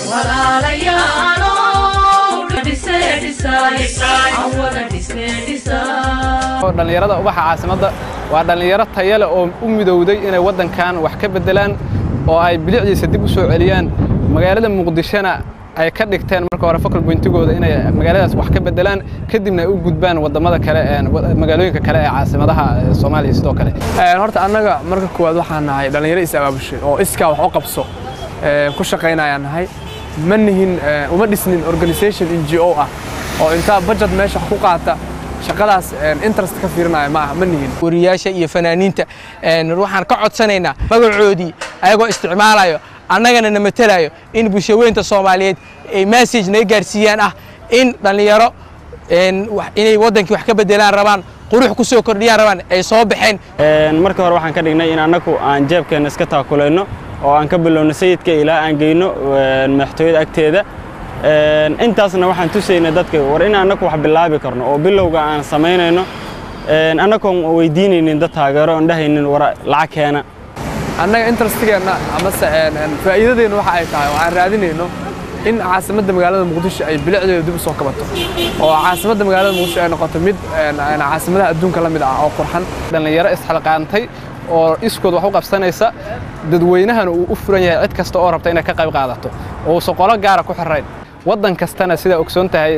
Walaalayaalow, dhisee dhisaay, aan wada dhisnee dhisaay. Dhallinyarada Ubaxa Caasimadda waa dhallinyaro tayo leh oo u midowday inay waddankan wax ka beddelaan oo ay bilicdiisa dib u soo celiyaan, magaalada Muqdishona ay ka dhigteen marka hore focal pointigooda, inay magaaladaas wax ka beddelaan, kadibna ay u gudbaan waddamada kale, magaalooyinka kale ee caasimadaha Soomaaliya sidoo kale. Horta annaga marka koowaad waxaan nahay dhallinyaro is abaabushay oo iskaa wax u qabso ku shaqaynayaan nahay. Ma nihin, uma dhisnin organization NGO ah oo intaa budget meesha wax ku qaata, shaqadaas interest ka fiirinaya ma aha, ma nihin. Wariyaasha iyo fanaaniinta waxaan ka codsanaynaa magacoodii ayagoo isticmaalayo, annagana na matelayo, in bulshaweynta Soomaaliyeed ay message naga gaarsiiyaan ah in dhallinyaro inay waddankii wax ka beddelaan rabaan, qurux ku soo kordhiyaan rabaan, ay soo baxeen. Marka hore waxaan ka dhignay in annagu aan jeebkeenna iska taakulayno oo aan ka bilowno Sayidka ilaa aan geyno madaxtooyada agteeda. Intaasna waxaan tusaynay dadka war in annagu wax bilaabi karno oo bilowga aan samaynayno annagoon weydiinaynin dad taageero, oon dhahaynin war lacag keena. Annaga interestigeenna amase faa'iidadeennu waxa ay tahay oo aan raadinayno in caasimadda magaalada Muqdisho ay bilicdeeda dib u soo kabato oo caasimadda magaalada Muqdisho ay noqoto mid caasimadaha adduunka la mid ah oo qurxan. Dhallinyaro isxilqaantay oo iskood wax u qabsanaysa, dadweynahana uu u furan yahay cid kasta oo rabta inay ka qayb qaadato oo uusan qolo gaara ku xirayn. Waddan kastana, sidaa ogsoon tahay,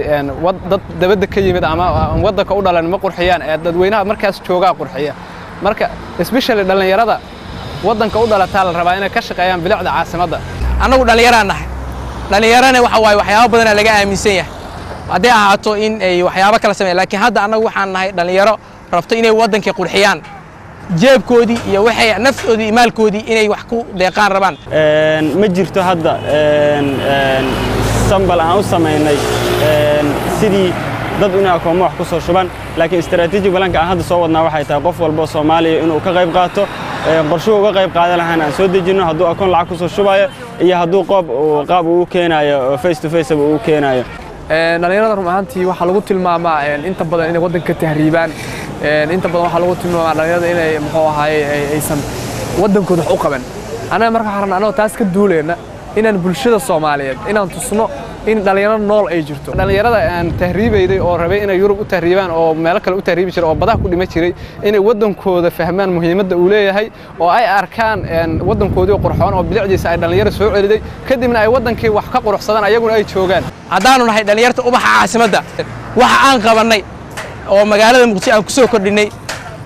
dad dabadda ka yimid ama aan waddanka u dhalan ma qurxiyaan, ee dadweynaha markaas joogaa qurxiya. Marka especially dhallinyarada waddanka u dhalataa la rabaa inay ka shaqeeyaan bilicda caasimadda. Annagu dhallinyaraan nahay, dhallinyarana waxa waaye waxyaabo badanaa laga aaminsan yahay, hadday ahaato in ay waxyaabo kala sameeyaan, laakiin hadda annagu waxaan nahay dhallinyaro rabto inay waddankii qurxiyaan, jeebkoodii iyo waxay naftoodii iyo maalkoodii inay wax ku deeqaan rabaan. Ma jirto hadda sambal aan u samaynay sidii dad inay akoommo wax ku soo shubaan, laakiin strategic planka aan hadda soo wadnaa waxay tahay qof walba oo Soomaaliya inuu ka qayb qaato. Qorshuhu uga qayb qaadan lahaana aan soo dejinno, hadduu akoon lacag ku soo shubayo iyo hadduu qoob qaab uu keenayo face to face uu keenayo. Dhallinyarada run ahaantii waxaa lagu tilmaamaa inta badan inay waddanka ka tahriibaan. Inta badan waxaa lagu tilmaamaa dhallinyarada inay, muxuu ahaaye, aysan waddankooda wax u qaban. Annaga marka waxaan rabnaa, annagoo taas ka duuleyna, inaan bulshada Soomaaliyeed inaan tusno in dhallinyaro nool ay jirto. Dhallinyarada aan tahriibayday oo rabay inay Yurub u tahriibaan oo meelo kale u tahriibi jiray oo badaha ku dhima jiray, inay waddankooda fahmaan muhiimadda uu leeyahay oo ay arkaan waddankoodii qurxoon oo bilicdiisa ay dhallinyaro soo celiday, kadibna ay waddankii wax ka quruxsadaan, ayaguna ay joogaan. Haddaanu nahay dhallinyarta Ubaxa Caasimadda, waxa aan qabannay oo magaalada Muqdisho aan ku soo kordhinnay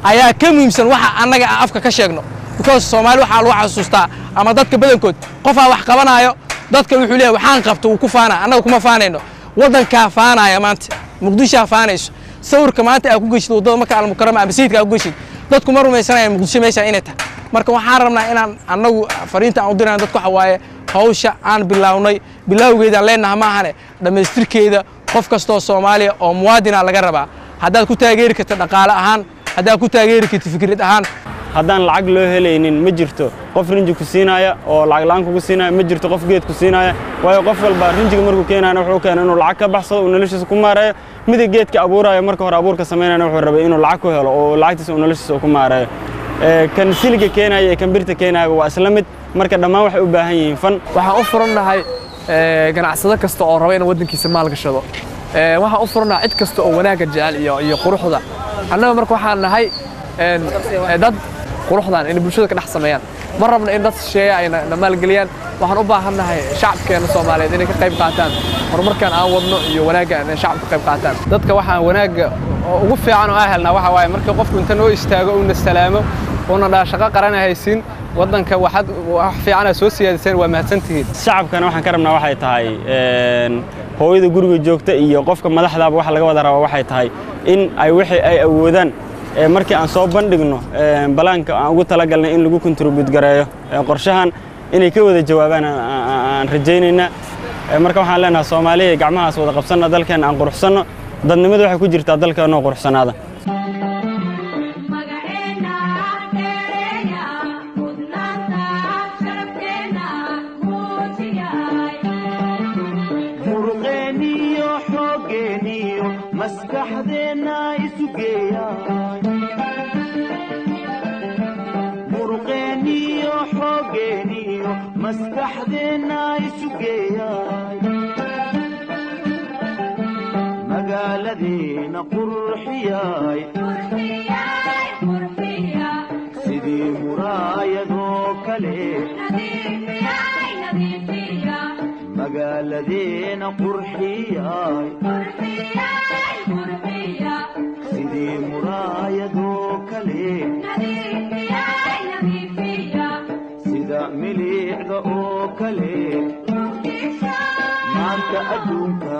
ayaa ka muhiimsan waxa annaga aan afka ka sheegno, because Soomaali waxaa lagu xasuustaa ama dadka badankood qofaa wax qabanaayo, dadka wuxuu leeyahay waxaan qabto, wuu ku faanaa. Annaga kuma faanayno, waddankaa faanaya. Maanta Muqdishaa faanayso. Sawirka maanta aad ku geshid waddada Maka Almukarama ama Sayidka aad ku geshid, dadku ma rumaysanayaan Muqdisho meesha inay tahay. Marka waxaan rabnaa inaan annagu fariinta aan u dirayna dadku waxa waaye hawsha aan bilownay bilowgeedaan leenaha ma ahane, dhammaystirkeeda qof kastoo Soomaaliya oo muwaadina laga rabaa, haddaad ku taageeri karto dhaqaale ahaan, haddaad ku taageeri karto fikrad ahaan. Haddaan lacag loo helaynin, ma jirto qof rinji ku siinaya oo lacag la'aan kugu siinaya, ma jirto qof geed ku siinaya, waayo qof walba rinjiga markuu keenayana wuxuu keenay inuu lacag ka baxsado, uu noloshiisa ku maareeyo. Mida geedka abuuraayo, marka hore abuurka samaynayana, wuxuu rabay inuu lacag ku helo oo lacagtiisa uu noloshiisa ku maareeyo. Kan siliga keenaya iyo kan birta keenaya waa isla mid. Marka dhammaan waxay u baahan yihiin fan. Waxaan u furannahay ganacsado kasta oo raba inuu waddankiisa maal gashado. Waxaan u furannahay cid kasta oo wanaagga jecel iyo quruxda. Annaga marka waxaan nahay dad quruxdan inay bulshada ka dhex sameeyaan. Ma rabna in dad shisheeya ay na maalgeliyaan. Waxaan u baahannahay shacabkeena Soomaaliyeed inay ka qayb qaataan horumarkan aan wadno iyo wanaagga inay shacabka ka qayb qaataan. Dadka waxaan wanaagga ugu fiican oo aan helnaa waxa waaye markii qofku inta noo istaago, uuna salaamo, uuna dhaa shaqo qarana haysiin, waddanka waxaad wax fiican aad soo siyaadiseen, waa mahadsantihiin. Shacabkana waxaan ka rabnaa waxay tahay hooyada guriga joogta iyo qofka madaxdaaba waxa laga wada rabaa waxay tahay in ay wixii ay awoodaan markii aan soo bandhigno balaanka aan ugu talagalnay in lagu contribute gareeyo qorshahan, inay ka wada jawaabaan aan rajaynaynaa. Marka waxaan leenahay, Soomaaliya, gacmahaas wada qabsanna, dalkeena aan quruxsanno. Dadnimadu waxay ku jirtaa dalkeenoo quruxsanaada. Magaceena dheereeya, mudnaanta sharafteena muujiyay. Muruqeeniyo xooggeeniyo maskaxdeenna isu geeyay, muruqeeniyo xooggeeniyo. Maskaxdeenna isu geeyay, magaaladeena qurxiyay, sidii muraayadoo kale. Magaaladeena qurxiyay, sidii muraayadoo kale, sida milicda oo kale maanta adduunka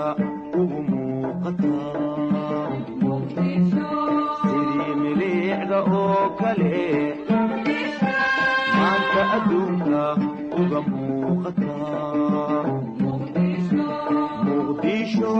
ugu muuqata, sidii milicda oo kale maanta adduunka uga muuqata. Muqdisho.